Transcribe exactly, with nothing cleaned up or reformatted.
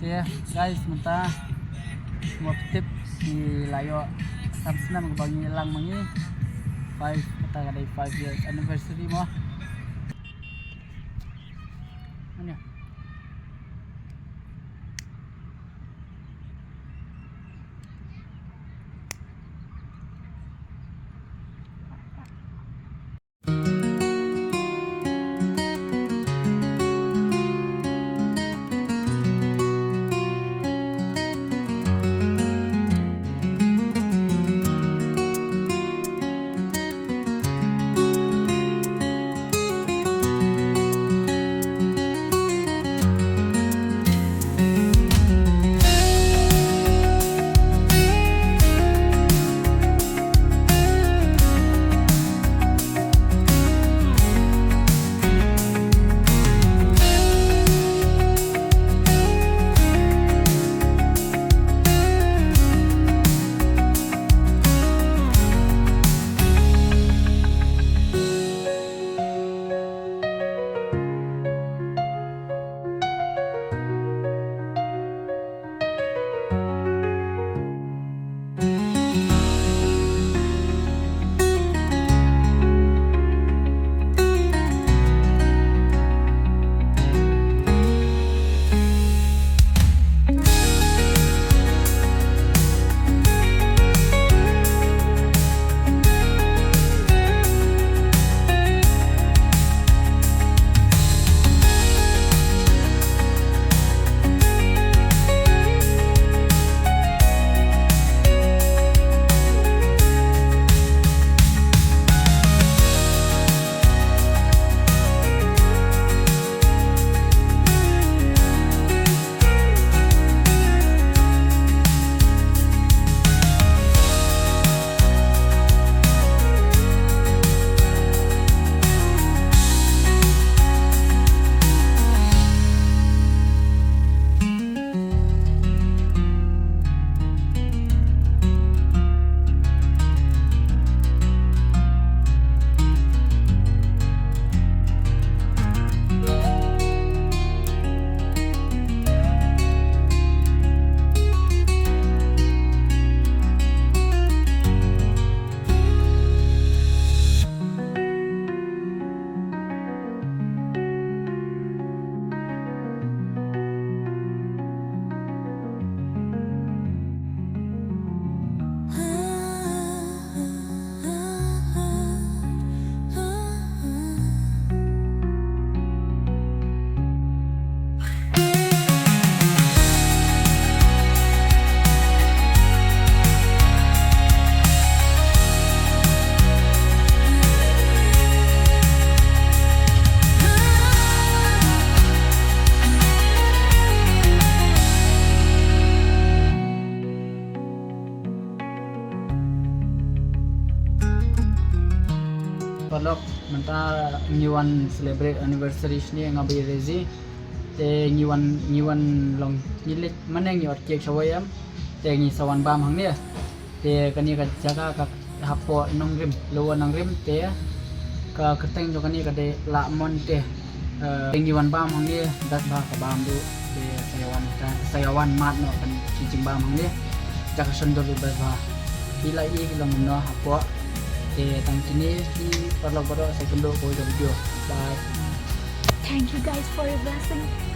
Te guys, mynta mo tip ki la ïoh san snem kaba ngi lang ma ngi. Five, kata ka dei five years anniversary mo. Ani. Paralok, mynta ngi wan celebrate anniversary shane nga bad i Rezi. Te ngi wan, ngi wan long, ngi leit, mane ngi ot cake shawei em. Te ngi sa wan bam hangne. Te kane ka jaka ka hapoh Nongrim, Lower Nongrim, te ka kyrteng jong kane ka dei Lah Monte. Eh, te ngi wan bam hangne, best bha ka bam ruh. Te sa ïa wan, sa ïa wan mad noh ka jingbam hangne. Jaka shon dur ruh best bha. Phi la ïohi long kumno hapoh. Te tang kine, phi paralok baroh sa ïakynduh kawei ka video. Bye. Thank you guys for your blessing.